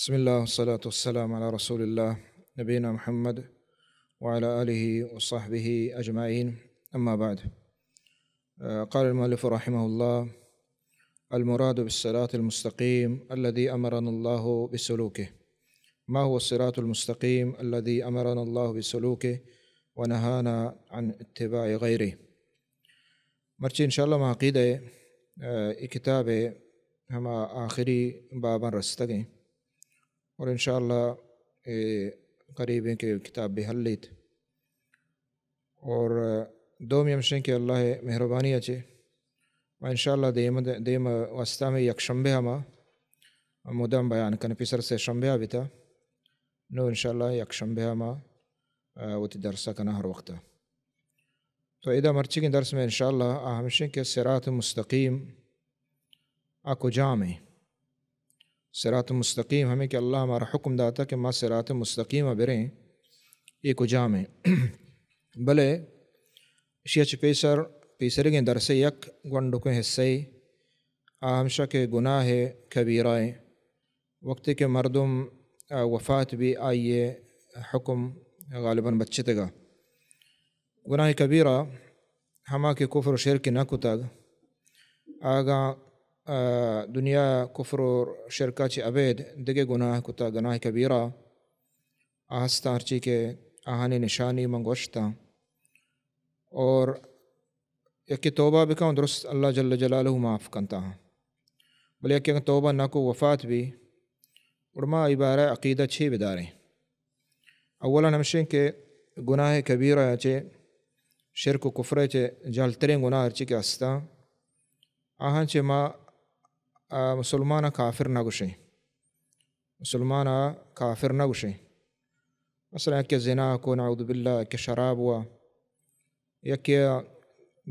بسم الله والصلاة والسلام على رسول الله نبينا محمد وعلى آله وصحبه أجمعين. أما بعد. آه، قال المؤلف رحمه الله: المراد بالصراط المستقيم الذي أمرنا الله بسلوكه. ما هو الصراط المستقيم الذي أمرنا الله بسلوكه ونهانا عن اتباع غيره؟ مرچی انشاءاللہ ما عقیدہ، آ، ای کتاب ہما آخری باباں رستگیں، اور انشاءاللہ اے قریبیں کہ کتاب بہ ہلیت۔ اور دومی ہمشیں کہ اللہ مہربانی اچے ما انشاءاللہ دیم، دیم واسطہ میں یک شنبہ ہما مدام بیان کن، پیسر سے شنبہ بیتا، نو انشاءاللہ یک شنبہ ہما، آ، وتی درسہ کنا ہر وقت۔ تو ادا مرچیگیں درس میں انشاءاللہ آ ہمشیں کہ صراط مستقیم آ کجام ہیں؟ صراط مستقیم ہمیں کہ اللہ ہمارا حکم داتا کہ ما صراط مستقیم بریں، یہ کجام ہیں؟ بلے اشیا چہ پیسر، پیسرگیں درس یک گونڈکیں حصہ آ ہمشہ کہ گناہ کبیرہ ہیں۔ وقتی کہ مردم، آ، وفات بی، آئی حکم غالباً بچتگا۔ گناہ کبیرہ ہما کہ کفر و شرک نہ کتگ، آگاں، آ، دنیا کفر و شرکا چہ ابید دگہ گناہ کتگ، گناہ کبیرہ آ ہستاں، ہرچی کہ آہانی نشانی من گوشتاں۔ اور یکے توبہ بکن، درست اللہ جل جلالہ معاف کنتا ہاں۔ بلے یکے اگاں توبہ نہ کو وفات بی، گڑا ما ای بارہ عقیدہ چے بداریں؟ اولاً ہمشیں کہ گناہ کبیرہ چے، شرک و کفر چے جہلتریں گناہ ہرچی کہ ہستاں، آہاں چے ما، آ، مسلمان کافر نہ گوشیں۔ مسلمان کافر نہ گوشیں۔ مثلاً یکے زنا کو، نعوذ باللہ، یکے شراب وا، یکے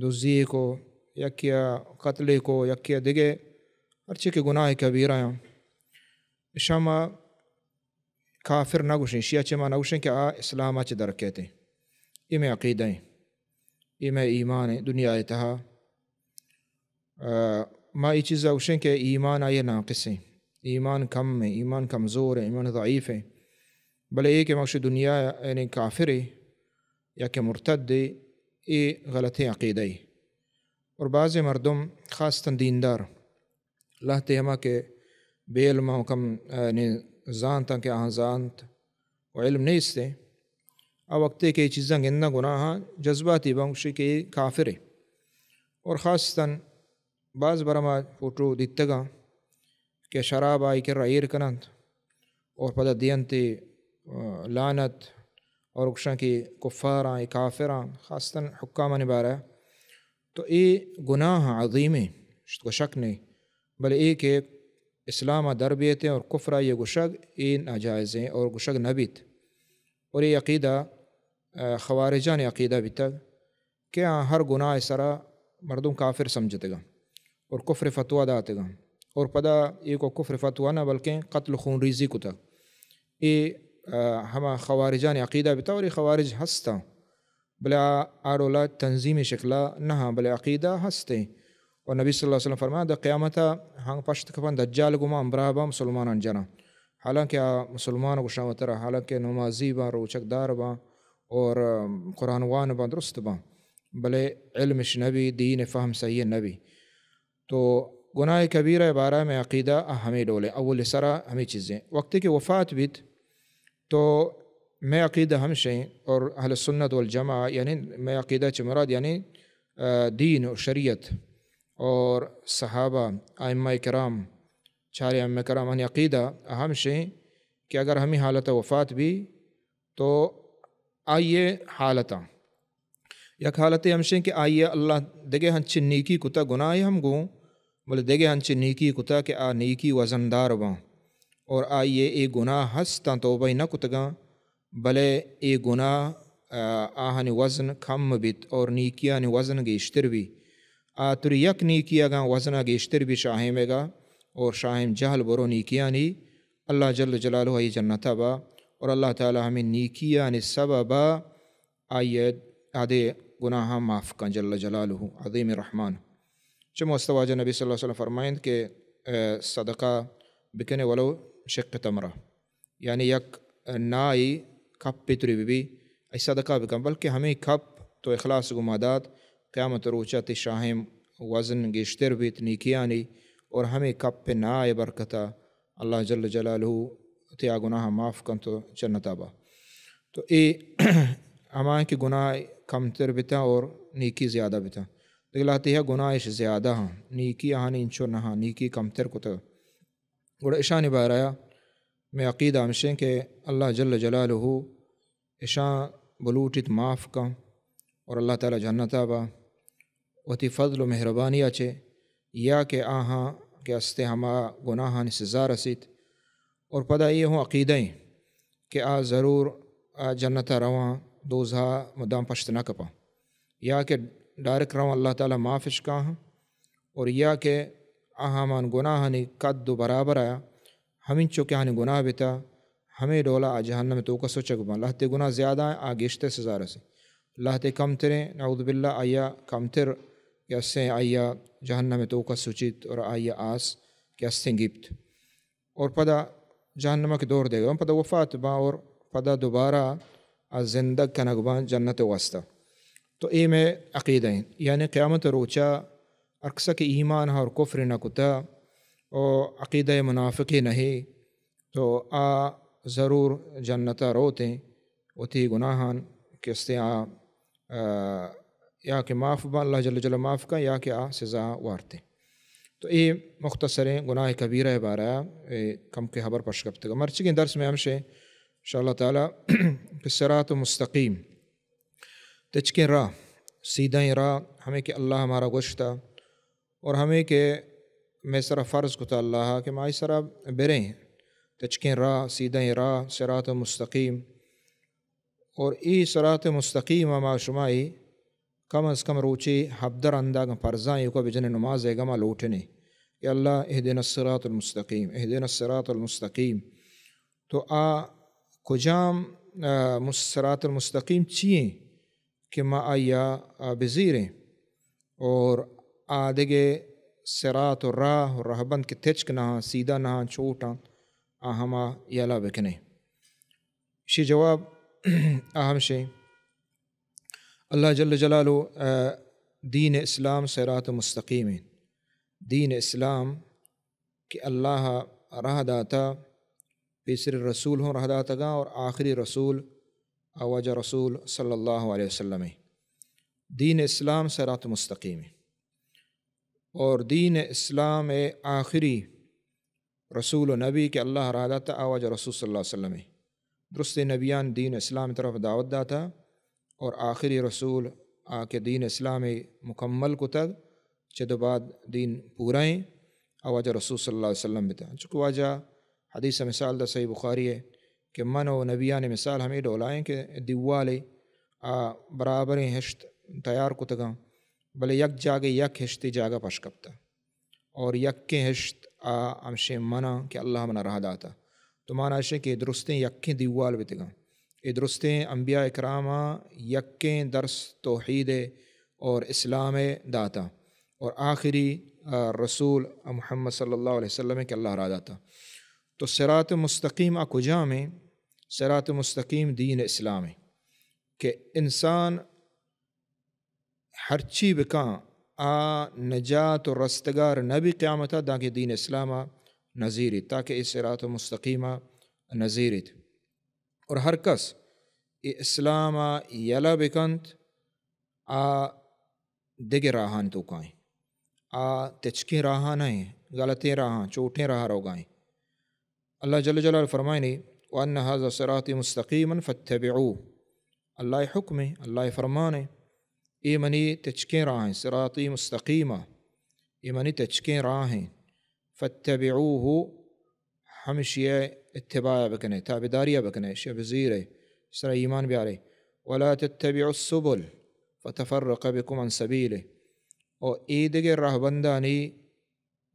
دزی کو، یکے قتل کو، یکے دگہ ہرچی کہ گناہ کبیرہ ہیں، اشاں ما کافر نہ گوشیں، اشیا چہ ما نہ گوشیں کہ آ اسلام چہ در کیت۔ اے مئے عقیدہ ہیں، اے مئے ایمان ہیں دنیا تہا۔ آ، ما اے چیزا گوشیں کہ ایمان آئی ناقص ہیں، ایمان کم ہیں، ایمان کمزور ہیں، ایمان ضعیف ہیں۔ بلے اے کہ ما گوشیں دنیا یعنی کافر ہے یا کہ مرتد ہے، اے غلطیں عقیدہ ہے۔ اور بعض مردم خاصتاً دیندار لہتے ہما کہ بے علم و کم، آ، یعنی زانتاں کہ آہاں زانت و علم نیست ہیں، آ وقتے کہ اے چیزاں گنداں گناہاں، جذباتی باں، گوشی کہ اے کافر ہے۔ اور خاصتاً باز برا ما فوٹو دیتگاں کہ شراب آئی کرا ایر کننت اور پدا دینت، آ، لعنت اور گوشاں کہ کفاراں، اے کافراں، خاصتاً حکامانی بارہ۔ تو اے گناہ عظیم ہیں، شت کو شک نہیں، بلے اے کہ اسلام در بیت اور کفر آئی گوشگ، اے ناجائز ہیں اور گوشگ نہ بیت۔ اور اے عقیدہ، آ، خوارجانی عقیدہ بیتگ کہ آ ہر گناہ سرا مردم کافر سمجھتگاں اور کفر فتویٰ داتگاں اور پدا اے کو کفر فتویٰ نہ بلکیں قتل خون ریزی کتگ۔ اے، آ، ہما خوارجانی عقیدہ بیتگ اور اے خوارج ہستاں۔ بلے آ، آ ڈولا تنظیمی شکلا نہ ہاں، بلے عقیدہ ہستیں۔ اور نبی صلی اللہ علیہ وسلم فرمایا، دا قیامتا ہنگ پشت کپن دجال گما امبراہ باں مسلمانان جناں۔ حالانکہ آ مسلمان گوشاں وترا، حالانکہ نمازی باں، روچک دار باں اور، آ، قرآن وان باں، درست باں، بلے علمش نبی، دین فہم صحیح نبی۔ تو گناہ کبیرہ بارہ میں عقیدہ آ ہمیں ڈولیں، اول سرا ہمیں چیزیں۔ وقتی کہ وفات بیت، تو مئے عقیدہ ہمشیں اور اہل سنت والجماعہ، یعنی مئے عقیدہ چہ مراد یعنی، آ، دین و شریعت اور صحابہ، ائمہ کرام، چار ائمہ کرام، آنی عقیدہ ہمشیں کہ اگر ہمیں حالت وفات بی تو آئی حالتاں یک حالتے ہمشیں کہ آئی اللہ دگہ ہنچیں نیکی کتا، گناہ ہم گوں، بلے دگہ ہنچیں نیکی کتا کہ آ نیکی وزندار باں اور آئی اے گناہ ہستاں توبہ نہ کتگاں، بلے اے گناہ، آ، آہانی وزن کم بیت اور نیکیانی وزن گیشتر بی۔ آ تری یک نیکی اگاں وزن گیشتر بی شاہیمگا اور شاہیم جہل برو نیکیانی، اللہ جل جلالہ آئی جنتا با اور اللہ تعالی ہمیں نیکیانی سببا آئی ادے گناہاں معاف کن جل جلالہ عظیم رحمان۔ چمو است واجہ نبی صلی اللہ علیہ وسلم فرمائند کہ، اے، صدقہ بکنے ولو شق تمرہ، یعنی یک نائی کپ پتری بی بی، ای صدقہ بکن، بلکہ ہمیں کپ تو اخلاص گما دات، قیامت روچا تی شاہیں وزن گیشتر بیت نیکیانی، اور ہمیں کپ نائے برکتا اللہ جل جلالہ تی آ گناہ معاف کن تو جنتا با۔ تو اے ہما کہ گناہ کمتر بتا اور نیکی زیادہ بتا۔ دگہ لہتے گناہش زیادہ ہاں، نیکی آہانی انچو نہ ہاں، نیکی کمتر کتا۔ گڑا اشانی بارہ میں عقیدہ ہمشیں کہ اللہ جل جلالہ اشاں بلوٹیت معاف کن اور اللہ تعالی جنتا با وتی فضل و مہربانی چے، یا کہ آہاں کہ استے ہما گناہانی سزا رسیت۔ اور پدا یہ ہوں عقیدہ ہیں کہ آ ضرور آ جنتا رواں، دوزہا مدام پشت نہ کپاں، یا کہ ڈائریکٹ رواں اللہ تعالی معافش کاہاں، اور یا کہ آہاں مان گناہانی قد و برابر آیا، ہمینچو کہ آہانی گناہ بتا، ہمیں ڈولا آ جہنم توکا سچگ باں۔ لہتے گناہ زیادہ ہیں، آ گیشتر سزا رسے۔ لہتے کمتریں، نعوذ باللہ، آیا کمتر کہ اسیں آیا جہنم توکا سچیت اور آیا آس کہ اسیں گپت۔ اور پدا جہنم کے دور دے گا، پدا وفات باں اور پدا دوبارہ آ زندگ کنگ باں جنت واسطہ۔ تو اے میں عقیدہ ہیں، یعنی قیامت روچا ہر کسا کہ ایمان ہا اور کفر نہ کتا، او عقیدہ منافقی نہیں، تو آ ضرور جنتا روتیں، وتی گناہان کہ استیں آ، آ، یا کہ معاف باں، اللہ جل جلالہ معاف کن، یا کہ آ سزا وارتیں۔ تو اے مختصریں گناہ کبیرہ بارہ اے کم کے خبر پش کپتگ۔ مرچگیں درس میں ہمشے انشاءاللہ تعالی کہ صراط مستقیم، تچکیں راہ، سیدھیں راہ، ہمیں کہ اللہ ہمارا گوشتا، اور ہمیں کہ میں سرا فرض کتا اللہ کہ ما ای سرا بریں، تچکیں راہ، سیدھیں راہ، صراط مستقیم۔ اور ای صراط مستقیم ما شمائی کم از کم روچی ہبدہ رندا اگاں فرضاں ایوکا بجنے نماز ایگا ما لوٹنے کہ اللہ اہدنا الصراط المستقیم، اہدنا الصراط المستقیم۔ تو آ کجام، آ، مس-، صراط المستقیم چی ایں کہ ما آیا، آ، بزیریں؟ اور آ دگہ صراط و راہ و رہبند کہ تچک نہ آں، سیدھا نہ آں، چوٹ آں، آ ہما یلا بکنیں۔ شی جواب آ ہمشیں، اللہ جل جلالہ، آ، دین اسلام صراط مستقیم ایں۔ دین اسلام کہ اللہ راہ داتا، پیسری رسول ہوں راہ داتگاں اور آخری رسول آ واجہ رسول صلی اللہ علیہ وسلم ایں۔ دین اسلام صراط مستقیم ایں۔ اور دین اسلام آخری رسول و نبی کہ اللہ راہ داتا آ واجہ رسول صلی اللہ علیہ وسلم ایں۔ درستیں نبیان دین اسلام طرف دعوت داتا اور آخری رسول آ کہ دین اسلام مکمل کتگ، چہ دو بعد دین پورا ایں، آ واجہ رسول صلی اللہ علیہ وسلم بتا۔ چونکہ واجہ حدیث مثال دا صحیح بخاری ایں کہ من و نبیان مثال ہمیں ڈولا ایں کہ دیوالے آ برابریں ہشت تیار کتگاں، بلے یک جاگہ یک ہشتے جاگہ پش کپتا۔ اور یکیں ہشت آ ہمشیں من آں کہ اللہ منا راہ داتا۔ تو مانا اشیں کہ درستیں یکیں دیوال بیتگاں۔ اے درستیں انبیاء کرام آں یکیں درس توحید اور اسلام داتا۔ اور آخری، آ، رسول محمد صلی اللہ علیہ وسلم کہ اللہ راہ داتا۔ تو صراط مستقیم آ کجام ایں؟ صراط مستقیم دین اسلام ایں کہ انسان ہرچی بکاں، آ نجات و رستگار نبی قیامتا دانکہ دین اسلاما نزیریت، تاکہ اے صراط مستقیما نزیریت۔ اور ہر کس اے اسلاما یلہ بکنت، آ دگہ راہان توکائیں۔ آ تچکیں راہان نہ ایں، غلطیں راہان، چوٹیں راہ روگائیں۔ اللہ جل جلالہ فرمائنی، وان ھذا صراطی مستقیما فاتبعوہ۔ اللہ حکم ایں، اللہ فرمان ایں، اے منی تچکیں راہ ایں، صراطی مستقیما، اے منی تچکیں راہ ایں، فاتبعوہ، ہمشی اتباع بکنے، تابعداری بکنے، شی بزیرے، سر ایمان بیارے، ولا تتبعوا السبل فتفرق بکم عن سبیلہ، او اے دگہ راہبندانی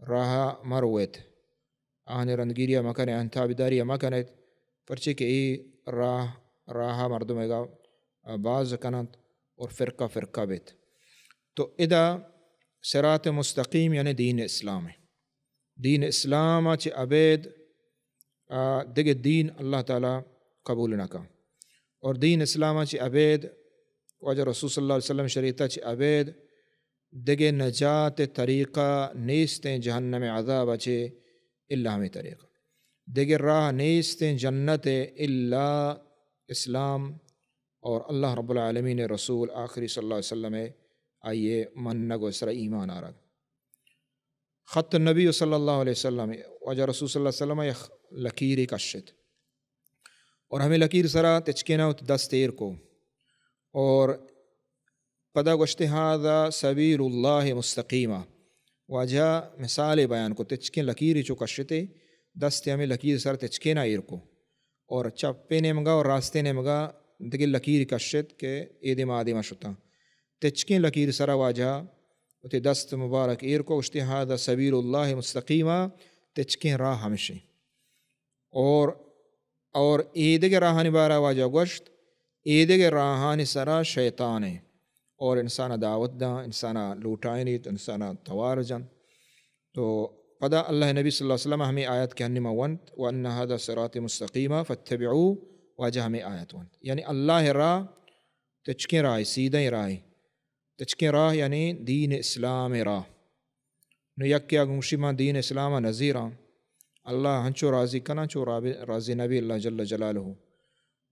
راہ مرویت، آہانی رندگیری ءَ مکن ات، آہانی تابعداری ءَ مکن ات، پرچے کہ اے راہ، راہ ءَ مردم اگا باز کن انت اور فرقہ فرقہ بیت۔ تو ادا صراط مستقیم یعنی دین اسلام ایں۔ دین اسلام ءَ چہ ابید آ، دگہ دین اللہ تعالی قبول نہ کن۔ اور دین اسلام چہ ابید، واجہ رسول صلی اللہ علیہ وسلم شریعت چہ ابید دگہ نجات طریقہ نیستیں جہنم عذاب چہ الا ہمیں طریقہ۔ دگہ راہ نیستیں جنت الا اسلام اور اللہ رب العالمین رسول آخری صلی اللہ علیہ وسلم آئیے منگ و سر ایمان آرگ۔ خط النبی صلی اللہ علیہ وسلم، واجہ رسول صلی اللہ علیہ وسلم یک لکیری کشت اور ہمیں لکیر سرا تچکینا وت دست ایر کو اور پدا گوشتے، ھذا سبیل اللہ مستقیما۔ واجہ مثال بیان کو، تچکیں لکیری چو کشتے، دست ہمیں لکیر سر تچکینا ایر کو اور چپے نیمگا اور راستے نیمگا دگہ لکیر کشت کہ اے دیما آ دیما شتاں۔ تچکیں لکیر سرا واجہ وتی دست مبارک ایر کو، گوشتی، ھذا سبیل اللہ مستقیما، تچکیں راہ ہمشیں۔ اور، اور اے دگہ راہانی بارا واجہ گوشت، اے دگہ راہانی سرا شیطان ایں اور انسانا دعوت داں، انسانا لوٹائینیت، انسانا توار جنت۔ تو پدا اللہ نبی صلی اللہ علیہ وسلم ہمیں آیت کہ ہنی ما ونت، وان ھذا صراطی مستقیما فاتبعوہ، واجہ ہمیں آیت ونت۔ یعنی اللہ راہ تچکیں راہ، سیدھیں راہ، تچکیں راہ یعنی دین اسلام راہ۔ نو یکے اگن گوشی ما دین اسلام نزیراں، اللہ ہنچو راضی کناں چو راب-، راضی نبی اللہ جل جلالہ۔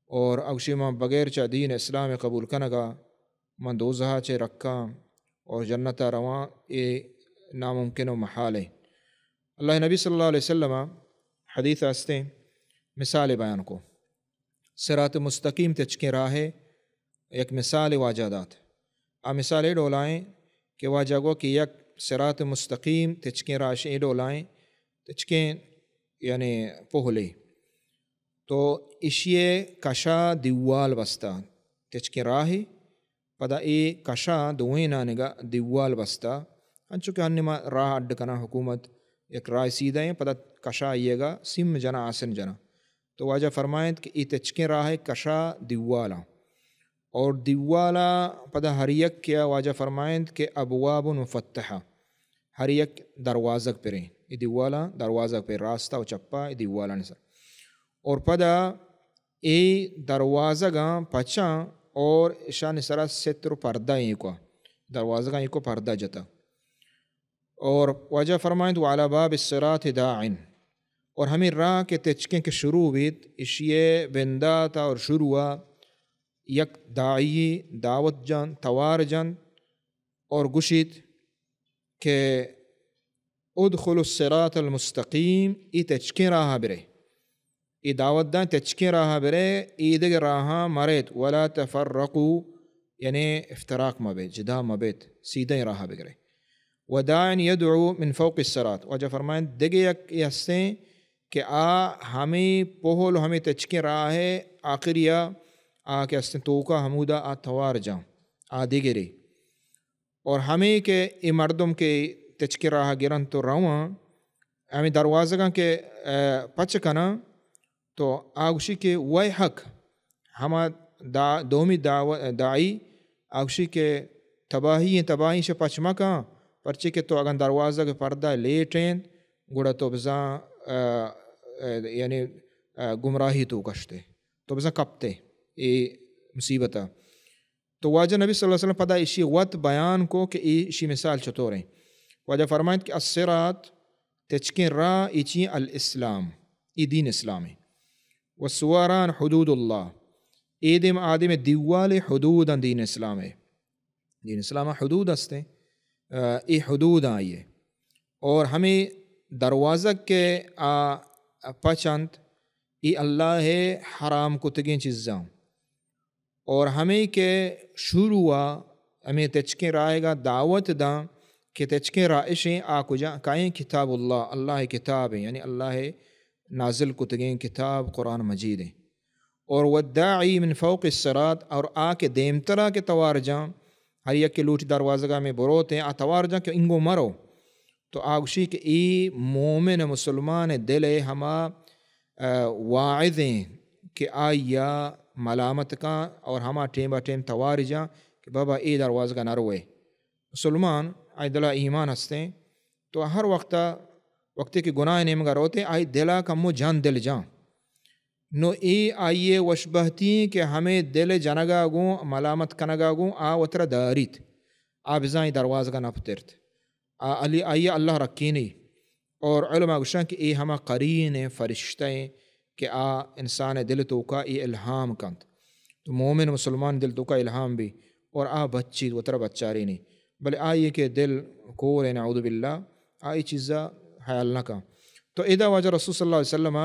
اور اگشی ما بغیر چا دین اسلام قبول کنگا من دوزہا چہ رکاں اور جنتا رواں، اے ناممکن و محال ہے۔ اللہ نبی صلی اللہ علیہ وسلم حدیث ہستیں مثال بیان کو، صراط مستقیم تچکیں راہ ہے، یک مثال واجہ دات۔ آ مثال اے ڈولائیں کہ واجہ گو کہ یک صراط مستقیم تچکیں راہ اے ڈولائیں، تچکیں یعنی پہلے۔ تو اشی کشا دیوال بستا، تچکیں راہے، پدا اے کشا دوئینانگا دیوال بستا، انچو کہ ہنی ما راہ اڈ کناں حکومت، یک راہ سیدھا ہیں، پدا کشا آئیگا سیم جنا، آسن جنا۔ تو واجہ فرمائنت کہ اے تچکیں راہ کشا دیوالاں۔ اور دیوالا پدا ہر یک کیا واجہ فرمائنت کہ ابواب مفتحہ، ہر یک دروازگ پریں۔ اے دیوالاں دروازگ پر، راستا و چپا اے دیوالانی سر۔ اور پدا اے دروازگاں پچاں اور اشانی سرا ستر و پردہ ایں کو، دروازگاں ایں کو پردہ جتا۔ اور واجہ فرمائنت، وعلی باب الصراط داع، اور ہمیں راہ کہ تچکیں کہ شروع بیت، اشیے بنداتا اور شروع یک داعی دعوت جن، توار جن اور گشیت کہ ادخلوا الصراط المستقیم، ای تچکیں راہ برے۔ اے دعوت داں تچکیں راہ برے، اے دگہ راہاں مریت، ولا تفرقوا، یعنی افتراق مبیت، جدا مبیت، سیدھیں راہ بگرے۔ وداع یدعو من فوق الصراط، واجہ فرمائنت دگہ یک اے ہستیں کہ آ ہمیں پہل و ہمیں تچکیں راہ آخریا، آ کہ ہستیں توکا ہمودا آ توار جاں، آ دگرے۔ اور ہمے کہ اے مردم کہ تچکیں راہ گرنت و رواں، ہمے دروازگاں کہ، ء، پچ کناں، تو آ گوشی کہ ویحک، ہما دا-، دومی دعو-، داعی، آ گوشی کہ تباہی ایں، تباہی شہ پچ مکن، پرچے کہ تو اگاں دروازگ پردہ لیٹ انت، گڑا تو بزاں، ء، ء، یعنی، ء، گمراہی تو کشتے، تو بزاں کپتے اے مصیبتا۔ تو واجہ نبی صلی اللہ علیہ وسلم پدا اشی وت بیان کو کہ ای-، اشی مثال چطور ہیں۔ واجہ فرمائنت کہ الصراط، تچکیں راہ، ای چی؟ الاسلام، ای دین اسلام ہے۔ والسواران حدود اللہ، اے دیم آدم دیوال حدود دین اسلام ہے۔ دین اسلام حدود ہستیں، ء، ای حدود آئی ہے۔ اور ہمیں دروازگ کہ آ پچنت، ای اللہ حرام کتگیں چیزاں۔ اور ہمے کہ شروع ء ہمے تچکیں راہگا دعوت داں کہ تچکیں راہ اشیں آ کجا کائیں؟ کتاب اللہ، اللہ کتاب ہیں، یعنی اللہ نازل کتگیں کتاب قرآن مجید ہیں۔ اور والداعی من فوق الصراط، اور آ کہ دیمترا کہ توار جاں، ہر یک کہ لوٹی دروازگا میں بروت ہیں، آ توار جاں کہ انگو مرو۔ تو آ گوشی کہ ای مومن مسلمان دل ہما، ء، واعظ ایں کہ آئی ء ملامت کن اور ہما ٹیم بہ ٹیم تواری جاں کہ بابا اے دروازگ ء نہ روئے۔ مسلمان آئی دل ء ایمان ہستیں، تو ہر وقت ء وقتی کہ گناہ نیمگا روتے، آئی دلا کمو جان دل جان۔ نو اے آئی وشبہتی ایں کہ ہمے دل جنگا گوں، ملامت کنگا گوں، آ وترا داریت۔ آ بزاں اے دروازگا نہ پترت۔ آ علی، آئی اللہ رکینی۔ اور علماء گوشن کہ اے ہما قرین ایں، فرشتہ ایں کہ آ انسان دل توکا اے الہام کنت۔ تو مومن مسلمان دل توکا الہام بی اور آ بچی وترا بچارینی۔ بلے آئی کہ دل کور ایں، نعوذ باللہ، آ اے چیزا حیال نہ کن۔ تو ادا واجہ رسول صلی اللہ علیہ وسلم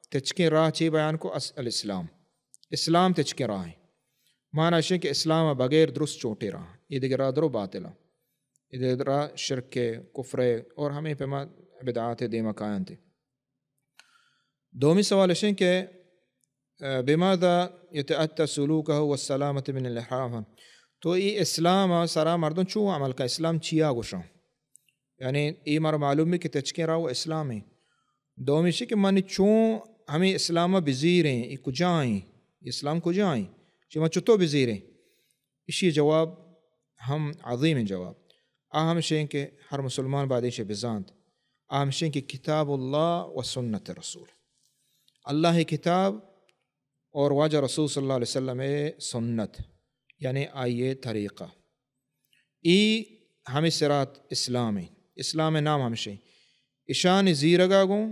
تچکیں راہ چے بیان کو؟ اس-، الاسلام۔ اسلام تچکیں راہ ایں۔ مانا اشیں کہ اسلام بغیر درست چوٹے راہ۔ اے دگہ راہ درو باطل ایں۔ اے دگہ راہ شرک ایں، کفر ایں اور ہمے پیما بدعات دیما کاینت۔ دومی سوال اشیں کہ، اه، بماذا يتأتى سلوكه والسلامة من الانحراف؟ تو اے اسلام سرا مردم چون عمل کا؟ اسلام چیا گوشاں؟ یعنی اے مارا معلوم بی کہ تچکیں راہ و اسلام ایں۔ دومی اشی کہ من چون ہمے اسلام بزیریں، اے کجا ایں؟ اسلام کجا ایں؟ چہ من چطور بزیریں؟ اشی جواب ہم عظیمیں جواب۔ آ ہمشیں کہ ہر مسلمان باید ایشی بزانت۔ آ ہمشیں کہ کتاب اللہ و سنت رسول۔ اللہ کتاب اور واجہ رسول صلی اللہ علیہ وسلم سنت، یعنی آئی طریقہ۔ اے ہمے صراط اسلام ایں۔ اسلام نام ہمشیں۔ اشانی زیرگا گوں،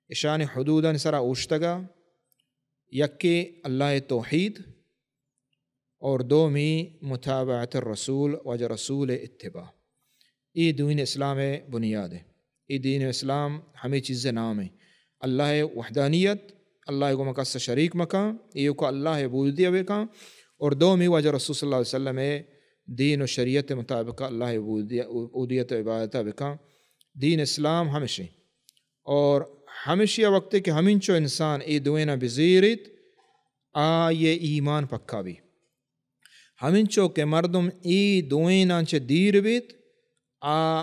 اشانی حدودانی سرا اوشتگا، یکے اللہ توحید اور دومی متابعت الرسول، واجہ رسول اتباع۔ اے دین اسلام بنیاد ایں۔ اے دین اسلام ہمے چیز نام ایں۔ اللہ وحدانیت، اللہ گوما کس شریک مکن، ایوکا اللہ عبودیت بکن، اور دومی واجہ رسول صلی اللہ علیہ وسلم دین و شریعت مطابق اللہ عبودیت، عبودیت و عبادت بکن۔ دین اسلام ہمشیں۔ اور ہمشی وقت کہ ہمینچو انسان اے دوینا بزیریت، آئی ایمان پکا بی۔ ہمینچو کہ مردم اے دوئیناں چہ دیر بیت، آ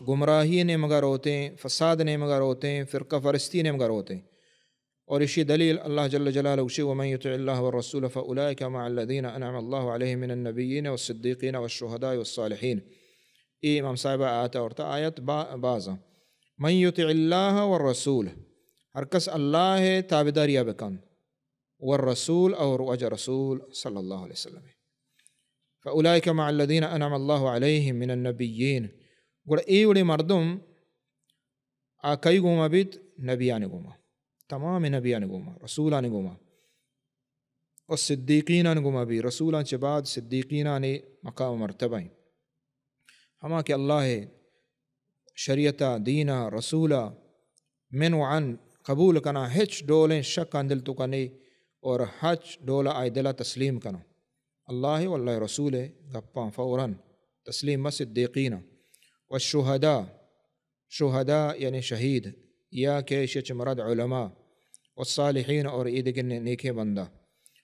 گمراہی نیمگا روتیں، فساد نیمگا روتیں، فرقہ پرستی نیمگا روتیں۔ اور اشی دلیل اللہ جل جلالہ گوشی، ومن يطع الله والرسول فأولئك مع الذين أنعم الله عليهم من النبيين والصديقين والشهداء والصالحين۔ اے امام صاحب آیت آورتا، آیت با-، بازاں۔ من يطع الله والرسول، ہر کس اللہ تابعداریا بکن، والرسول، اور واجہ رسول صلی اللہ علیہ وسلم۔ فأولئك مع الذين أنعم الله عليهم من النبيين۔ گڑا اے وڑیں مردم آ کئی گوما بیت؟ نبیانی گوما، تمام نبیانی گوما، رسولانی گوما، و صدیقینانی گوما بی۔ رسولان چہ بعد صدیقینانی مقام و مرتبہ ایں۔ ہما کہ اللہ شریعتا، دینا، رسولا من و عن قبول کنا، ہچ ڈولیں شک آن دل توکا نی اور ہچ ڈولا آئی دلا تسلیم کنا۔ اللہ و اللہ رسول گپاں فوراً تسلیم بہ صدیقینا۔ و شہداء، شہداء یعنی شہید، یا کہ ایشی چہ مراد علماء، و صالحین اور اے دگہ نے-، نیکیں بندہ۔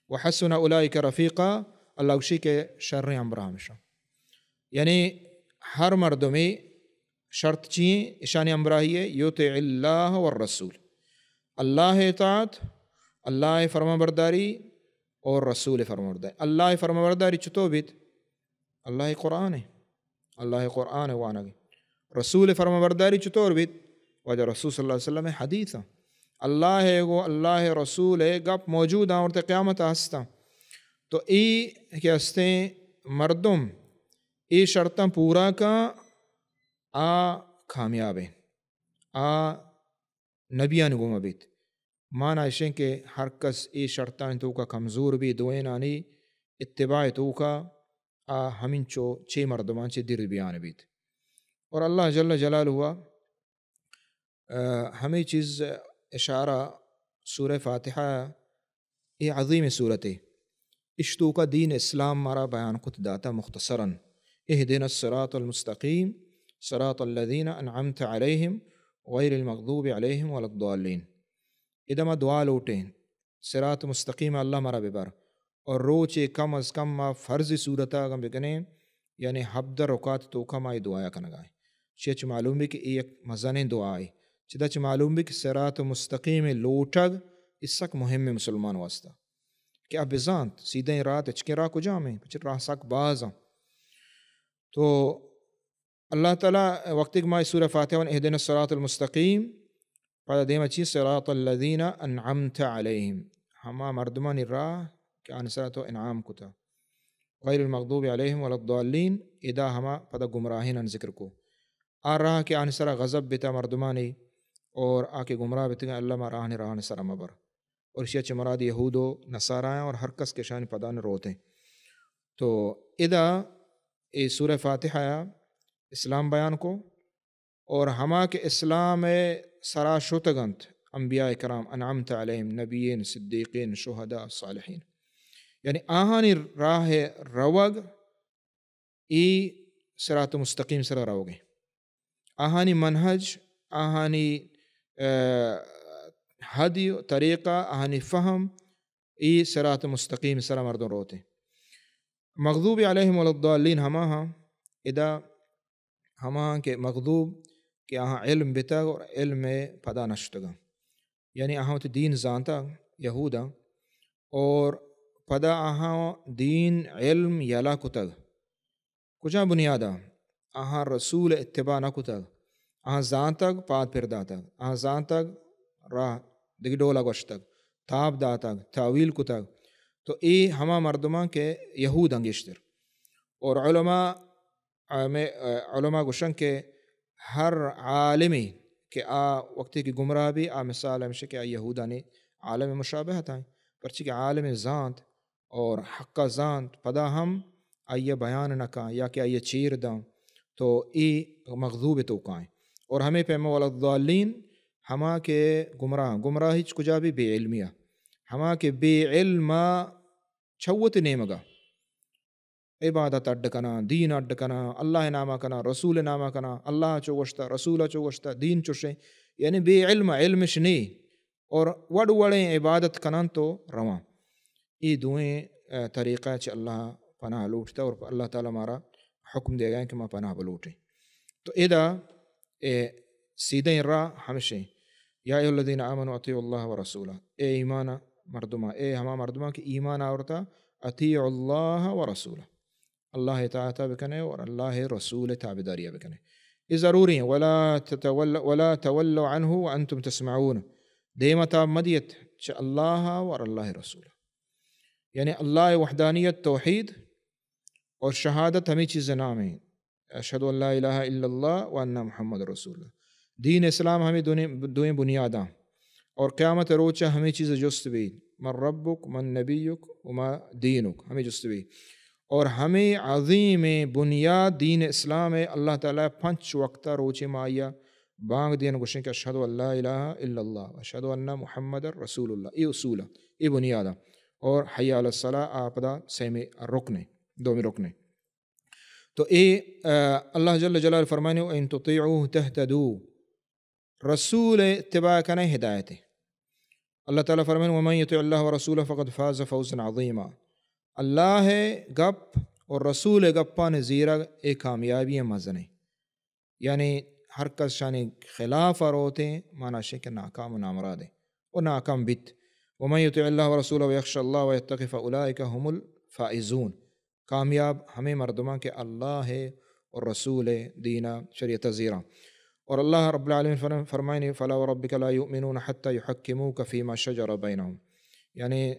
و حسن اولئک رفیقا، اللہ گوشی کہ شریں ہمراہ ہمشاں۔ یعنی ہر مردمے شرط چی ایں؟ اشانی ہمراہی ایں، یطع اللہ والرسول۔ اللہ اطاعت، اللہ فرمانبرداری اور رسول فرمانبرداری۔ اللہ فرمانبرداری چطور بیت؟ اللہ قرآن ایں، اللہ قرآن وانگ ایں۔ رسول فرمانبرداری چطور بیت؟ واجہ رسول صلی اللہ علیہ وسلم حدیث ایں۔ اللہ گو اللہ رسول گپ موجود ایں اور تے قیامت ہستاں۔ تو اے کہ ہستیں مردم اے شرطاں پورا کن، آ کامیاب ایں، آ نبیانی گوما بیت۔ مانا اشیں کہ ہر کس اے شرطانی توکا کمزور بی، دوئینانی اتباع توکا، آ ہمینچو چے مردمان چہ دیر بیان بیت۔ اور اللہ جل جلالہ، آ، ہمے چیز اشارہ سورہ فاتحہ اے عظیمیں سورتے۔ اش توکا دین اسلام مارا بیان کت داتا مختصراً۔ اهدنا الصراط المستقيم صراط الذين أنعمت عليهم غير المغضوب عليهم ولا الضالين۔ ادا ما دعا لوٹیں، صراط مستقیم اللہ مارا ببر۔ اور روچے کم از کم ما فرض صورتا اگاں بکنیں، یعنی ہبدہ رکعت توکا ما اے دعایا کنگا ایں۔ چیا چہ معلوم بی کہ اے یک مزنیں دعائے۔ چدا چہ معلوم بی کہ صراط مستقیم لوٹگ اے سک مہمیں مسلمان واسطہ۔ کہ آ بزانت سیدھیں راہ، تچکیں راہ کجام ایں، پچے راہ سک باز ایں۔ تو اللہ تعالی وقتی کہ ما سورہ فاتحہ ون اہدنا الصراط المستقیم، پدا دیما چی؟ صراط الذین انعمت علیہم، ہما مردمانی راہ کہ آنی سرا تو انعام کتا، غیر المغضوب علیہم ولا الضالین، ادا ہما پدا گمراہینان ذکر کو، آ راہ کہ آنی سرا غضب بتا مردمانی اور آ کہ گمراہ بتگن، اللہ ما راہانی راہانی سرا مبر۔ اور اشیا چہ مراد یہود و نصارایاں اور ہر کس کہ اشانی پدان روتیں۔ تو ادا اے سورہ فاتحہ اسلام بیان کو، اور ہما کہ اسلام سرا شتگنت، انبیاء کرام انعمت علیہم، نبیین، صدیقین، شہداء، صالحین، یعنی آہانی راہ روگ، ای صراط مستقیم سرا روگیں۔ آہانی منہج، آہانی، آ، ہدی و طریقہ، آہانی فہم، ای صراط مستقیم سرا مردم روتیں۔ مغضوب علیہم ولا الضالین ہما ہاں، ادا ہما ہاں کہ مغضوب کہ آہاں علم بتگ اور علم پدا نشتگاں۔ یعنی آہاں وتی دین زانتگ یہوداں، اور پدا آہاں دین علم یلا کتگ۔ کجا بنیادا؟ آہاں رسول اتباع نہ کتگ۔ آہاں زانتگ، پاد پر داتگ۔ آہاں زانتگ، راہ دگہ ڈولا گوشتگ، تاب داتگ، تاویل کتگ۔ تو اے ہما مردماں کہ یہوداں گیشتر۔ اور علماء، ہمے، علماء گوشن کہ ہر عالمی کہ آ وقتی کہ گمراہ بی، آ مثال ہمشہ کہ آ یہودانی عالم مشابہت ہیں، پرچی کہ عالم زانت اور حق زانت، پدا ہم آئی بیان نہ کن یا کہ آئی چیر دن، تو ای مغضوب توکائیں۔ اور ہمے پیما ولا الضالین، ہما کہ گمراہ، گمراہ ہچ کجا بی بے علمی، ہما کہ بے علم چوت نیمگا عبادت اڈ کناں، دین اڈ کناں، اللہ ناما کناں، رسول ناما کناں، اللہ چو گوشتا، رسول چو گوشتا، دین چوشیں، یعنی بے علم، علمش نی، اور وڑ وڑیں عبادت کناں تو رواں۔ اے دوئیں، آ، طریقہ چہ اللہ پناہ لوٹتا اور اللہ تعالی مارا حکم دیگا کہ ما پناہ بلوٹیں۔ تو ادا اے سیدھیں راہ ہمشیں، یا ایھا الذین آمنوا اطیعوا اللہ و رسولہ، اے ایمان مردماں، اے ہما مردماں کہ ایمان آورتا، اطیعوا اللہ و رسولہ، اللہ اطاعت بکنے اور اللہ رسول تابعداری بکنے۔ اے ضروری ہیں، ولا تتول-، ولا تولوا عنہ وانتم تسمعون، دیما تاب مدیت چہ اللہ اور اللہ رسول۔ یعنی اللہ وحدانیت، توحید اور شہادت ہمیں چیز نام ہیں۔ اشہد ان لا الہ الا اللہ و ان محمد رسول اللہ۔ دین اسلام ہمیں دوئیں، دوئیں بنیاداں۔ اور قیامت روچ ہمیں چیز جست بی، من ربک، من نبیک، و ما دینک، ہمیں جست بی۔ اور ہمیں عظیم بنیاد دین اسلام ہے۔ اللہ تعالی پنچ وقت روچ ما آیا بانگ دین گوشیں کہ اشہد ان لا الہ الا اللہ، اشہد ان محمد رسول اللہ۔ اے اصول، اے بنیاد۔ اور حی علی الصلاۃ آ پدا سیمی رکن، دومی رکن۔ تو اے، آ، اللہ جل جلالہ فرمانے، "وَإِن تُطِيعُوهُ تَهْتَدُوا"، رسول اتباع کنے ہدایت۔ اللہ تعالی فرمانے، "وَمَن يُطِعِ اللَّهَ وَرَسُولَهُ فَقَدْ فَازَ فَوْزًا عَظِيمًا"، اللہ گپ اور رسول گپان زیرگ اے کامیابی مزنے۔ یعنی ہر کس شانی خلاف روتیں، مانا شے کہ ناکام و نامرادیں و ناکام بیت۔ ومن یطع اللہ ورسولہ ویخش اللہ ویتق فاولئک هم الفائزون۔ کامیاب ہمیں مردماں کہ اللہ ہے اور رسول ہے، دینا شریعت زیراں۔ اور اللہ رب العالمین فرم-، فرمائنی، فلا وربک لا یؤمنون حتی یحکموک فیما شجر بینهم۔ یعنی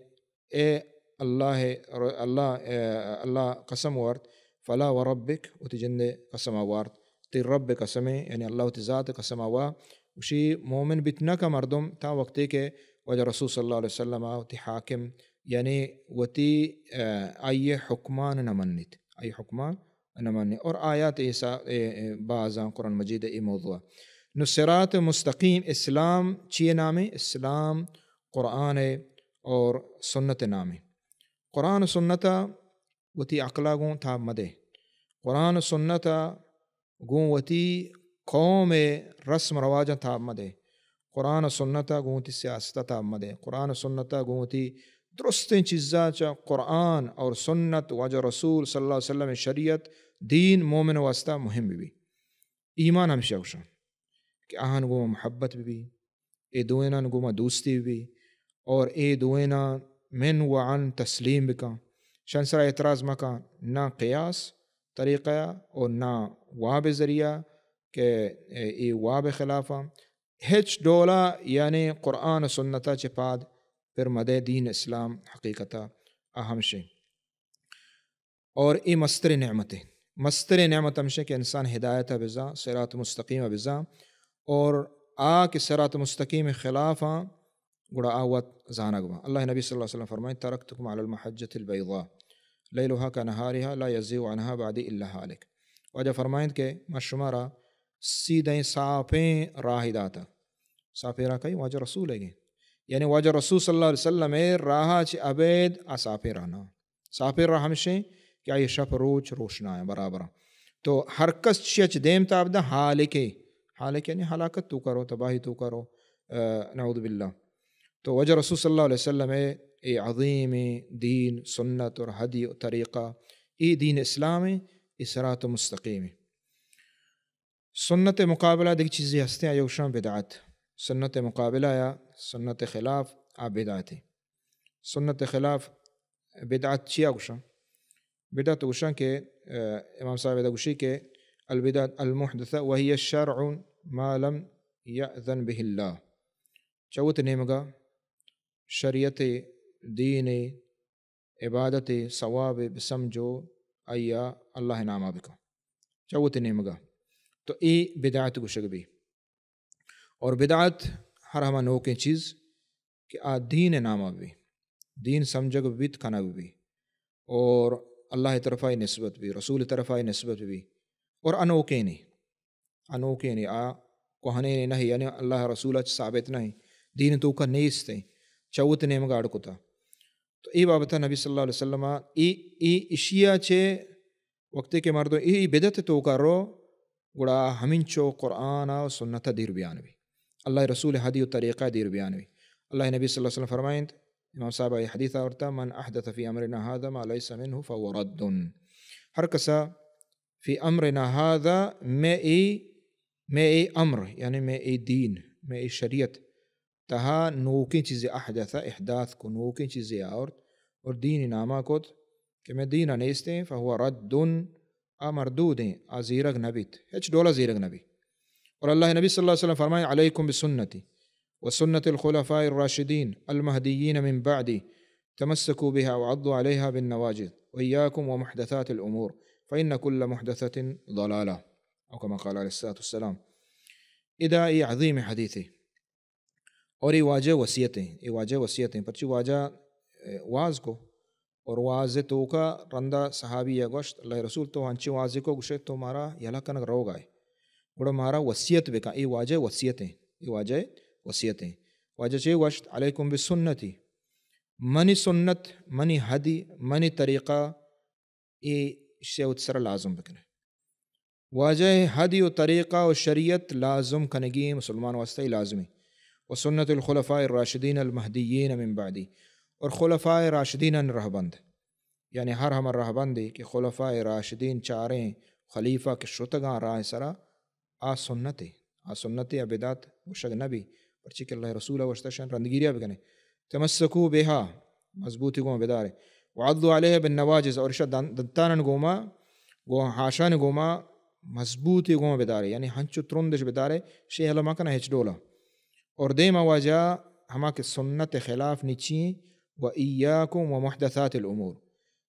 اے اللہ، اللہ، اے اللہ قسم وارت، فلا وربک، وتی جندے قسم وارت، تی رب قسم، یعنی اللہ وتی ذات قسم وا، وشی مومن بیت نہ کا مردم تا وقتی کہ واجہ رسول صلی اللہ علیہ وسلم وتی حاکم، یعنی وتی، آ، آئی حکمان نہ منیت، آئی حکمان نہ منیت۔ اور آیات ایسا، اے، اے، بازاں قرآن مجید اے موضوع۔ نو صراط مستقیم اسلام چیے نامے؟ اسلام قرآن ہے اور سنت نامے۔ قرآن و سنت ء وتی عقل ء گوں تاب مدے۔ قرآن و سنت ء گوں وتی قوم ء رسم رواجاں تاب مدے۔ قرآن و سنت ء گوں وتی سیاست ء تاب مدے۔ قرآن و سنت ء گوں وتی درستیں چیزاں چہ قرآن اور سنت، واجہ رسول صلی اللہ علیہ وسلم شریعت، دین مومن واسطہ مہم بہ بی۔ ایمان ہمشی گوشاں کہ آہان گوں محبت بہ بی، اے دوئینان گوما دوستی بہ بی اور اے دوئینان من و عن تسلیم بکن، شان سرا اعتراض مکن، نہ قیاس طریقہ ءَ و نہ واب ءِ ذریعہ کہ اے واب ءِ خلاف ءَ۔ ہچ ڈولا یعنی قرآن و سنت ءَ چہ پاد پر مدے دین اسلام حقیقت ءَ ہمشیں۔ اور اے مستریں نعمت ہے۔ مستریں نعمت ہمشیں کہ انسان ہدایت ءَ بزاں، صراط مستقیم ءَ بزاں، اور آ کہ صراط مستقیم خلاف آں، گڑا آ وت زانگ باں۔ اللہ نبی صلی اللہ علیہ وسلم فرمائیں، "ترکتکم علی المحجۃ البیضاء لیلها کنہارها لا یزیغ عنها بعدی الا ہالک۔" واجہ فرمائیں کہ ما شمارا سیدھیں صافیں راہ داتا۔ صافیں راہ کئی؟ واجہ رسول ہے گے۔ یعنی واجہ رسول صلی اللہ علیہ وسلم اے راہ چہ ابید آ صافیں راہ نہ۔ صافیں راہ ہمشیں کہ آئی شپ روچ روشنا ہے برابر۔ تو ہر کس چیا چہ دیم تاب دا ہالکے، ہالک یعنی ہلاکت تو کرو، تباہی تو کرو، آ، نعوذ باللہ۔ تو واجہ رسول صلی اللہ علیہ وسلم اے، اے عظیم دین، سنت اور ہدی و طریقہ، اے دین اسلام ہے، اے صراط مستقیم ہے۔ سنت مقابلہ دگہ چیزے ہستیں، آئی گوشاں بدعت۔ سنت مقابلہ یا سنت خلاف آ بدعت ہے۔ سنت خلاف بدعت چیا گوشاں؟ بدعت گوشاں کہ، آ، امام صاحب ادا گوشی کہ البدعة المحدثة وهي شرع ما لم يأذن به الله۔ چہ وت نیمگا شریعت، دین، عبادت ءِ ثواب ءَ بسمجو، آئی ءَ اللہ ءِ نام ءَ بکن۔ چہ وتی نیمگ ءَ۔ تو اے بدعت گوشگ بی۔ اور بدعت ہر ہما نوکیں چیز کہ آ دین ءِ نام ءَ بی۔ دین سمجھگ بیت، کنگ بی۔ اور اللہ ءِ طرف ءَ نسبت بی، رسول ءِ طرف ءَ نسبت بی۔ اور انوکیں نی۔ انوکیں نی، آ کوہنیں نہ، یعنی اللہ ءِ رسول ءَ چہ ثابت نہ، دین ءِ توکا نیست، چہ وت نیمگ ءَ اڈ کتا۔ تو اے بابت ءَ نبی صلی اللہ علیہ وسلم ءَ اے، اے اشی ءَ چہ وقتی کہ مردم اے، اے بدعت ءِ توکا رو، گڑا ہمینچو قرآن ءُ سنت ءَ دیر بیان بی۔ اللہ ءِ رسول ءِ ہدی و طریقہ ءَ دیر بیان بی۔ اللہ ءِ نبی صلی اللہ علیہ وسلم فرمائنت، امام صاحب ءَ اے حدیث آورتا، "من احدث فی امرنا هذا ما لیس منه فهو رد۔" ہر کسا فی امرنا هذا، مئے اے، مئے اے امر، یعنی مئے اے دین، مئے اے شریعت تہا نوکیں چیزے احدث، احداث کو، نوکیں چیزے آورت اور دین ءِ نام ءَ کت کہ مئے دین ءَ نیستیں، فهو رد، آ مردودیں، آ زیرگ نہ بیت، ہچ ڈولا زیرگ نہ بیت۔ اور اللہ ءِ نبی صلی اللہ علیہ وسلم فرمائیں، "علیکم بسنتی وسنت الخلفاء الراشدین المہدیین من بعدی، تمسکوا بها وعضوا علیها بالنواجذ، وإیاکم ومحدثات الامور، فإن کل محدثة ضلالة۔" او کما قال علیہ الصلوۃ والسلام۔ ادا اے عظیم حدیثے۔ اور اے واجہ وصیت ایں، اے واجہ وصیت ایں، پرچی واجہ، اے، واز کو، اور واز توکا رندا صحابی ءَ گوشت، اللہ ءِ رسول تو انچیں وازے کو گوشے تو مارا یلہ کنگ روگ ءَ ئے، گڑا مارا وصیت بکن، اے واجہ وصیت ایں، اے واجہ وصیت ایں۔ واجہ چے گوشت؟ علیکم بسنتی، منی سنت، منی ہدی، منی طریقہ، اے اشی ءَ وت سرا لازم بکنے۔ واجہ ءِ ہدی و طریقہ و شریعت لازم کنگی مسلمان واسطہ لازمی۔ و سنت الخلفاء الراشدین المہدیین من بعدی، اور خلفاء راشدینانی رہبند، یعنی ہر ہما رہبندے کہ خلفاء راشدین چاریں خلیفہ کہ شتگاں راہ سرا، آ سنتے، آ سنتے، آ بدعت گوشگ نہ بی، پرچی کہ اللہ ءِ رسول ءَ گوشتہ شان رندگیری ءَ بکنے۔ تمسکوا بها، مضبوطی گوں بدارے۔ وعضوا علیها بالنواجذ، اور اشا دن-، دنتانن گوما، گوں ہاشان گوما مضبوطی گوں بدارے، یعنی ہنچو ترندش بدارے، شے ہلا مکن ہچ ڈولا۔ اور دیما واجہ ہما کہ سنت خلاف نچی، و ایاکم و محدثات الامور،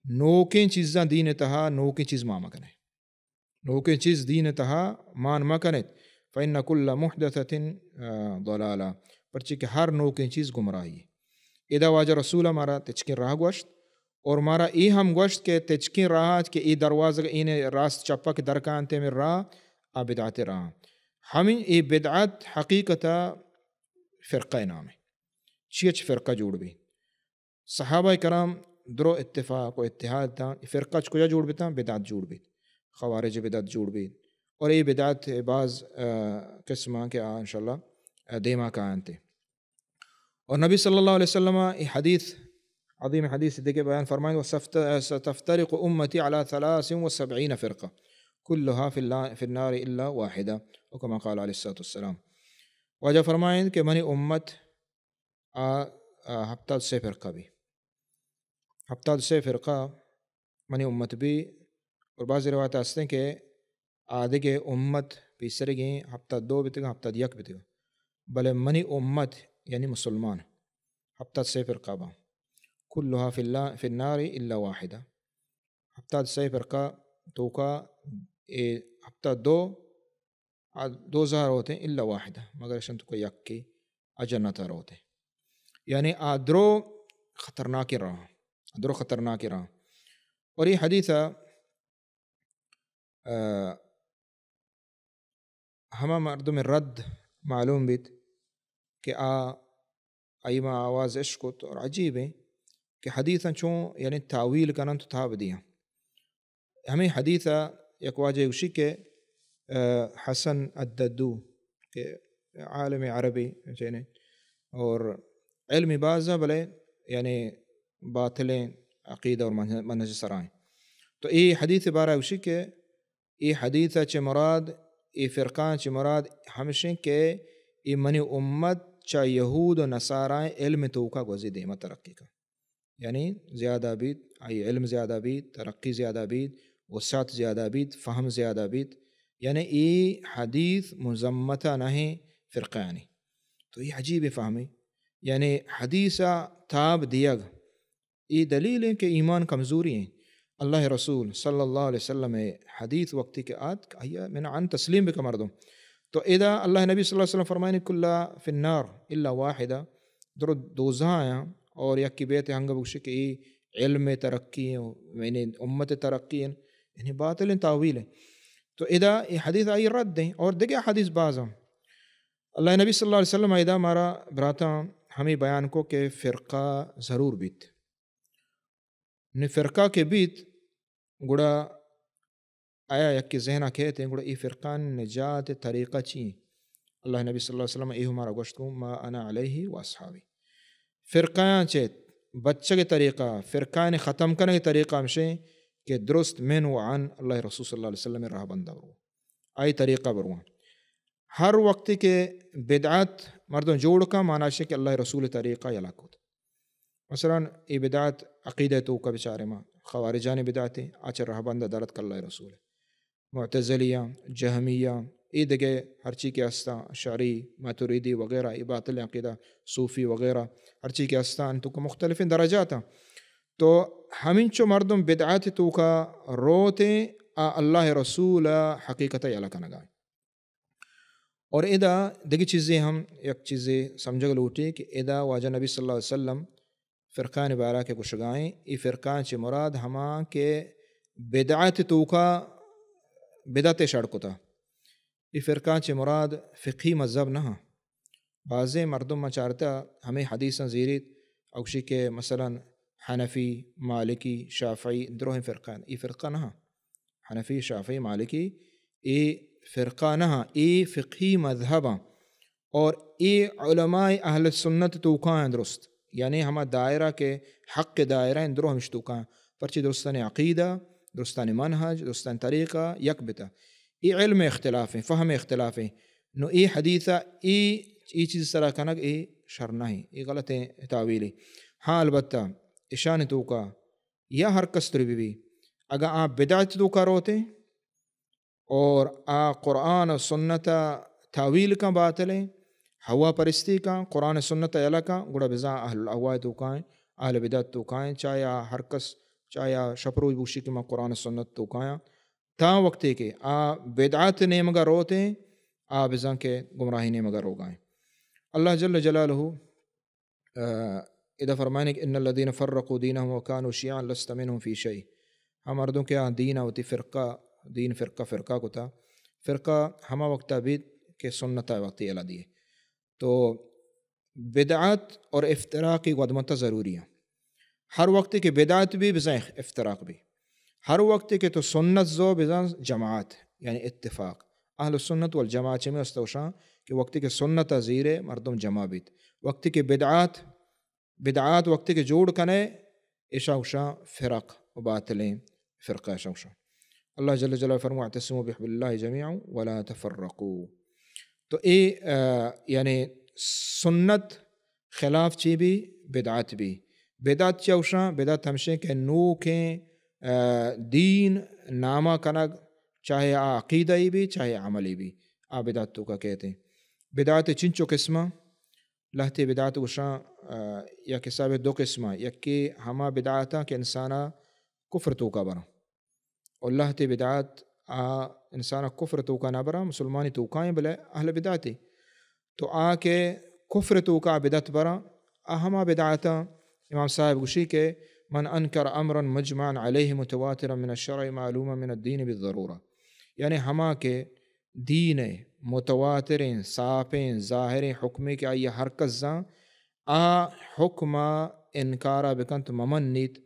نوکیں چیزاں دین تہا نوکیں چیز ما مکنے۔ نوکیں چیز دین تہا مان مکنیت، فإن کل محدثة، آ، ضلالة، پرچی کہ ہر نوکیں چیز گمراہی۔ ادا واجہ رسول مارا تچکیں راہ گوشت، اور مارا اے ہم گوشت کہ تچکیں راہ کہ اے دروازگ این راست چپک درکانتے میں راہ، آ بدعت راہ۔ ہمیں اے بدعت حقیقتا فرقہ نام ہے۔ چی اچ فرقہ جوڑ بی؟ صحابہ کرام درو اتفاق و اتحاد تاں، اے فرقہ چہ کجا جوڑ بیتاں؟ بدعت جوڑ بیت، خوارج بدعت جوڑ بیت۔ اور اے بدعت باز، آ، قسماں کہ آ انشاءاللہ، آ، دیما کاینت۔ اور نبی صلی اللہ علیہ وسلم اے حدیث، عظیم حدیث دیگہ بیان فرمائیں، وستفترق امتی علی ثلاث و سبعین فرقہ کلها فی النا-، فی النار الا واحدہ، او کما قال علیہ الصلوۃ والسلام۔ واجہ فرمائیں کہ منی امت آ، آ، ہپتاد سے فرقہ بی۔ ہپتاد سے فرقہ منی امت بی، اور بعضی روایت ہستیں کہ آدگہ امت پیسرگیں ہفتاد دو بیتگاں، ہفتاد یک بیتگاں، بلے منی امت یعنی مسلمان ہفتاد سے فرقہ باں، کلھا فی اللہ، فی النار الا واحدہ، ہفتاد سے فرقہ توکا اے ہفتاد دو آ دوزہ روتیں الا واحدہ، مگر اشان توکا یکے آ جنتا روتیں۔ یعنی آ درو خطرناکیں راہ، درو خطرناکیں راہ۔ اور اے حدیث ء، آ، ہما مردم رد معلوم بیت کہ آ، آئی ما آواز اشکت اور عجیب ہیں کہ حدیثاں چون یعنی تاویل کنن تو تاب دیاں۔ ہمیں حدیث ء یک واجہ گوشی کہ، آ، حسن الددو کہ عالم عربی چینے اور علمی بازا بلے یعنی باطلیں عقیدہ اور منہ-، منہج سرائیں۔ تو اے حدیث بارہ گوشی کہ اے حدیث ء چہ مراد، اے فرقاں چہ مراد ہمشیں کہ اے منی امت چا یہود و نصارائیں علم توکا گوزی دیما ترقی کا۔ یعنی زیادہ بیت، آئی علم زیادہ بیت، ترقی زیادہ بیت، وسعت زیادہ بیت، فہم زیادہ بیت۔ یعنی اے حدیث مذمتا نہ ہیں فرقانی۔ تو اے عجیب فہمی۔ یعنی حدیث ء تاب دیگ، اے دلیل ہیں کہ ایمان کمزوری ہیں۔ اللہ رسول صلی اللہ علیہ وسلم حدیث وقتی کہ آت، آیا من عن تسلیم بکا مردم۔ تو ادا اللہ نبی صلی اللہ علیہ وسلم فرمائنی، کلا فی النار الا واحدہ، درو دوزہ آیاں اور یکی بیت ہنگا بگوشی کہ اے علم ترقی ہیں، یعنی امت ترقی ہیں، یعنی باطل ہیں، تاویل ہیں۔ تو ادا اے حدیث آئی رد ہیں اور دگہ حدیث باز ہیں۔ اللہ نبی صلی اللہ علیہ وسلم ادا مارا براتاں ہمیں بیان کو کہ فرقہ ضرور بیت۔ نی فرقہ کہ بیت، گڑا آیا یکے ذہنا کیت، گڑا اے فرقان نجات طریقہ چی؟ اللہ نبی صلی اللہ علیہ وسلم اے ہمارا گوشت کو، ما انا علیہ و اصحابی۔ فرقیاں چہ بچگ طریقہ، فرقان ختم کنگ طریقہ ہمشیں کہ درست من و عن اللہ رسول صلی اللہ علیہ وسلم راہ بندہ برو، آئی طریقہ برو۔ ہر وقتی کہ بدعت مردم جوڑ کا، معنی شے کہ اللہ رسول طریقہ یلا کت۔ مثلاً اے بدعت عقیدہ توکا بچارے ما، خوارجانی بدعت ہیں، آ چہ رہبند درت کلہ رسول۔ معتزلیہ، جہمیہ، اے دگہ ہرچی کہ ہستاں، اشعری، ماتریدی وغیرہ، اے باطل عقیدہ، صوفی وغیرہ، ہرچی کہ ہستاں، انتو کہ مختلفیں درجات ہیں۔ تو ہمینچو مردم بدعت توکا روتے، آ اللہ رسول حقیقت یلا کنگا۔ اور ادا دگہ چیزے ہم، یک چیزے سمجھگ لوٹی کہ ادا واجہ نبی صلی اللہ علیہ وسلم فرقان بارہ کہ گوشگائیں، اے فرقان چہ مراد ہما کہ بدعت توکا بدعت شڑ کتا۔ اے فرقان چہ مراد فقہی مذہب نہ ہاں۔ بازیں مردم ما چارتا ہمیں حدیثاں زیریت، اوشی کہ مثلاً حنفی، مالکی، شافعی، دروہیں فرقان۔ اے فرقہ نہ ہاں۔ حنفی، شافعی، مالکی، اے فرقہ نہ ہاں، اے فقہی مذہب ہاں۔ اور اے علماء اہل سنت توکا ہیں درست، یعنی ہما دائرہ کہ حق دائرہ ہیں درو ہمش توکا ہیں۔ پرچی درستانی عقیدہ، درستانی منہج، درستانی طریقہ یک بتا۔ اے علم اختلاف ہیں، فہم اختلاف ہیں۔ نو اے حدیثہ اے، اے چیز سرا کنگ اے شر نہ ہیں، اے غلط ہیں تاویلی۔ ہاں البتہ اشان توکا یا ہر کس تر بی بی، اگاں آ بدعت توکا روتے، اور آ قرآن و سنت ء تاویل کن باطل ہیں، ہوا پرستی کن، قرآن سنت ء یلہ کن، گڑا بزاں اہل الاہواء توکائیں، اہل بدعت توکائیں، چاہے آ ہر کس، چاہے آ شپ روچ بوشی کہ من قرآن سنت توکایاں، تاں وقتے کہ آ بدعت نیمگا روتیں، آ بزاں کہ گمراہی نیمگا روگائیں۔ اللہ جل جلالہ آ، ادا فرمائنے کہ ان الذين فرقوا دينهم وكانوا شيعا لست منهم في شيء۔ ہم مردم کہ آ دین ء وتی فرقہ، دین فرقہ فرقہ کتا، فرقہ ہما وقتا بیت کہ سنت ء وقتی یلہ دیے۔ تو بدعت اور افتراق ای گودمتا ضروری ہیں۔ ہر وقت کہ بدعت بھی بزاں اف-، افتراق بھی۔ ہر وقت کہ تو سنت زو بزاں جماعت، یعنی اتفاق۔ اہل سنت والجماعت چمی است وشاں کہ وقتی کہ سنت زیرے مردم جمع بیت۔ وقتی کہ بدعات، بدعات وقتی کہ جوڑ کنے، اشا وشاں فرق و باطلیں فرقہ اشا وشاں۔ اللہ جل جلالہ فرمو، "اعتصموا بحبل الله جميعا ولا تفرقوا۔" تو اے، آ، یعنی سنت خلاف چی بھی؟ بدعت بھی۔ بدعت چیا گوشاں؟ بدعت ہمشیں کہ نوکیں دین نامہ کنگ، چاہے آ عقیدہ ای بی، چاہے عملی بی، آ بدعت توکا کیتے۔ بدعت چنچو قسمہ؟ لہتے بدعت گوشاں، آ، یک حساب دو قسمہ۔ یکے ہما بدعتاں کہ انسانا کفر توکا براں، اور لہتے بدعت آ انسانا کفر توکا نہ براں، مسلمانی توکائیں بلے اہل بدعتے۔ تو آ کہ کفر توکا بدعت براں، آ ہما بدعتاں امام صاحب گوشی کہ من انکر امرا مجمعا علیہ متواترا من الشرع معلوما من الدین بالضرورہ، یعنی ہما کہ دین ءِ متواتریں، ساپیں، ظاہریں حکمے کہ آئی ءَ ہر کس زان، آ حکم ءَ انکار ءَ بکنت، مہ منیت،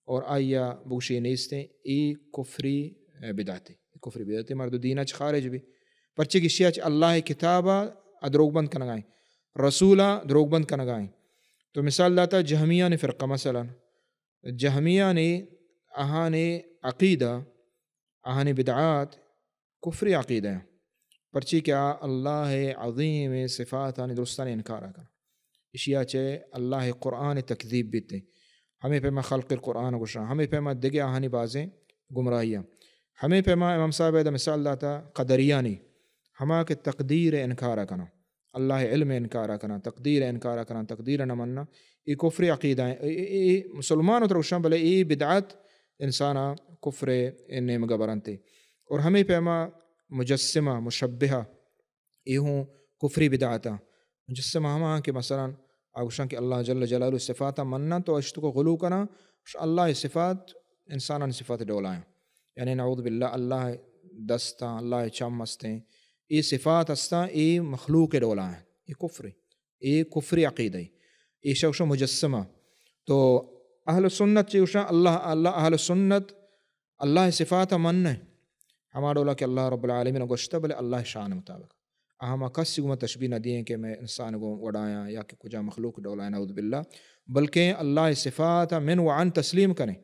اور آئی ءَ بگوشی نیستیں، اے کفری بدعتے، اے کفری بدعتے، مردو دین ءَ چہ خارج بی۔ پرچے کہ اشی ءَ چہ اللہ ءِ کتاب ءَ دروگ بند کنگائیں، رسول ءَ دروگ بند کنگائیں۔ تو مثال داتا جہمیانی فرقہ، مثلاً جہمیانی، آہانی عقیدہ، آہانی بدعات کفری عقیدہ ایں، پرچی کہ آ اللہ ءِ عظیمیں صفاتانی درستانی انکار ءَ کناں۔ اشی ءَ چہ اللہ ءِ قرآن ءِ تکذیب بیت۔ ہمے پیما خلق القرآن گوشاں، ہمے پیما دگہ آہانی بازیں گمراہی ایں۔ ہمے پیما امام صاحب ءَ ادا مثال داتا قدریانی، ہما کہ تقدیر ءِ انکار ءَ کناں، اللہ ءِ علم ءِ انکار ءَ کناں، تقدیر ءِ انکار ءَ کناں، تقدیر ءَ نہ مناں، اے کفری عقیدہ ایں۔ اے، اے، اے مسلمان ءَ ترا گوشاں، بلے اے بدعت انسان ءَ کفر ءِ نیمگ ءَ برنت۔ اور ہمے پیما مجسمہ، مشبہہ، اے ہوں کفری بدعت ایں۔ مجسمہ ہما ایں کہ مثلاً آ گوشاں کہ اللہ جل جلالہ ءِ صفات ءَ مناں تو اشی توکا غلو کناں، اللہ ءِ صفات انسانانی صفات ءِ ڈولا ایں۔ یعنی نعوذ باللہ، اللہ ءِ دست ایں، اللہ ءِ چم استیں، اے صفات استاں، اے مخلوق ءِ ڈولا ایں، اے کفر ایں، اے کفری عقیدہ ایں، ایشی ءَ گوشاں مجسمہ۔ تو اہل سنت چے گوشاں؟ اللہ، اللہ، اہل سنت اللہ ءِ صفات ءَ مناں، ہما ڈولا کہ اللہ رب العالمین ءَ گوشتہ، بلے اللہ ءِ شان ءِ مطابق۔ آ ہما کسی گوما تشبیہ نہ دئیں کہ مئے انسان گوں وڑایاں یا کہ کجا مخلوق ڈولایاں، نعوذ باللہ، بلکیں اللہ ءِ صفات ءَ من و عن تسلیم کنیں۔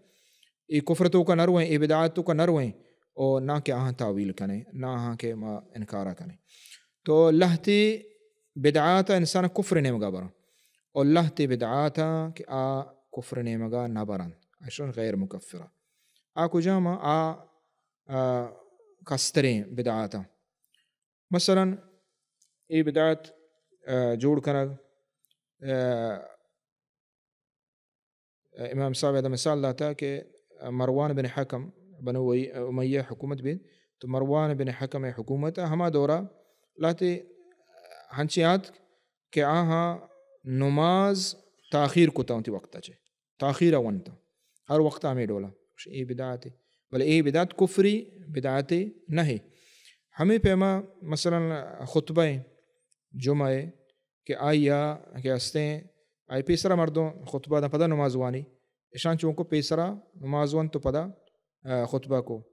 اے کفر توکا نہ رویں، اے بدعات توکا نہ رویں، او نہ کہ آہاں تاویل کنیں، نہ آہاں کہ ما انکار ءَ کنیں۔ تو لہتے بدعات انسان کفر ءِ نیمگا براں، او لہتے بدعات کہ آ کفر ءِ نیمگا نہ براں، اشان غیر مکفرہ۔ آ کجام آ، آ، کستریں بدعات ایں؟ مثلاً اے بدعت، آ، جوڑ کنگ، آ، امام صاحب ءَ ادا مثال داتا کہ مروان بن حکم، بنو امیہ حکومت بیت، تو مروان بن حکم ءِ حکومت ءَ ہما دورا لہتے ہنچیں آتک کہ آہاں نماز تاخیر کتا وتی وقت ءَ چہ، تاخیر ءَ ونتا، ہر وقت ءَ ہمے ڈولا۔ اے بدعتے، بلے اے بدعت کفری بدعتے نہ ایں۔ ہمے پیما مثلاً خطبہ جمعہ کہ آئی ءَ کہ استیں، آئی پیسرا مردم خطبہ داں پدا نماز وانی، اشان چونکو پیسرا نماز ونت تو پدا، آ، خطبہ کو۔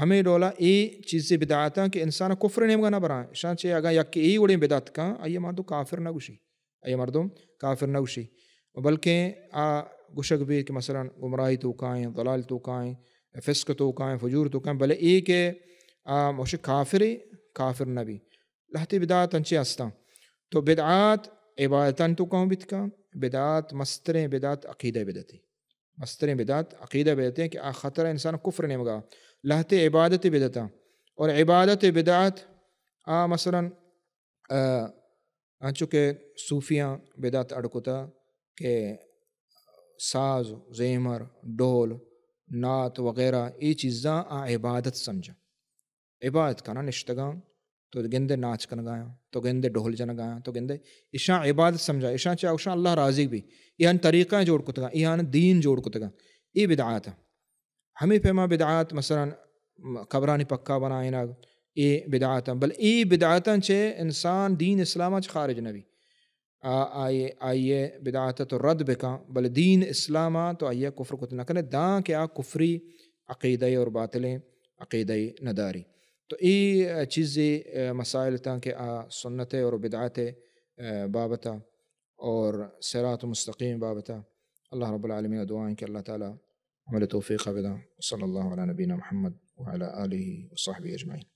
ہمے ڈولا اے چیزے بدعات ایں کہ انسان کفر ءِ نیمگا نہ براں۔ اشان چہ اگاں یکے اے وڑیں بدعت کاں، آئی ءَ مردم کافر نہ گوشی، آئی ءَ مردم کافر نہ گوشی، بلکیں آ گوشگ بیت کہ مثلاً گمراہی توکائیں، ضلال توکائیں، فسق توکائیں، فجور توکائیں، بلے اے کہ آ موش کافرے، کافر نہ بی۔ لہتے بدعات انچیں استاں۔ تو بدعات عبادتانی توکا ہوں بیت کاں، بدعات مستریں بدعت عقیدہ بدعتے۔ مستریں بدعت عقیدہ بدعتے کہ آ خطرہ انسان کفر ءِ نیمگا۔ لہتے عبادت بدعت ایں۔ اور عبادت بدعت آ مثلاً، آ، انچو کہ صوفیاں بدعت اڈ کتا کہ ساز، زیمر، ڈول، نعت وغیرہ اے چیزاں آ عبادت سمجھاں۔ عبادت کناں، نشتگاں، تو گندے ناچ کنگایاں، تو گندے ڈھول جنگایاں، تو گندے اشاں عبادت سمجھا، اشاں چہ اشاں اللہ راضی بی، ایہان طریقہ جوڑ کتگاں، ایہان دین جوڑ کتگاں، اے بدعات ایں۔ ہمے پیما بدعات مثلاً قبرانی پکا بنائینگ، اے بدعات ایں، بل اے بدعاتاں چہ انسان دین اسلام چہ خارج نہ بی۔ آ، آئی، آئی ءِ بدعات تو رد بکن، بلے دین اسلام ءَ تو آئی ءَ کفر کت نہ کنے، داں کہ آ کفری عقیدہ اور باطلیں عقیدہ نہ داری۔ تو اے چیزے، آ، مسائل تاں کہ آ سنت اور بدعت، آ، بابت اور صراط مستقیم بابت۔ اللہ رب العالمین دعا ایں کہ اللہ تعالی عمل توفیق بداں۔ صلی اللہ علی نبینا محمد وعلی آلہ وصحبہ اجمعین۔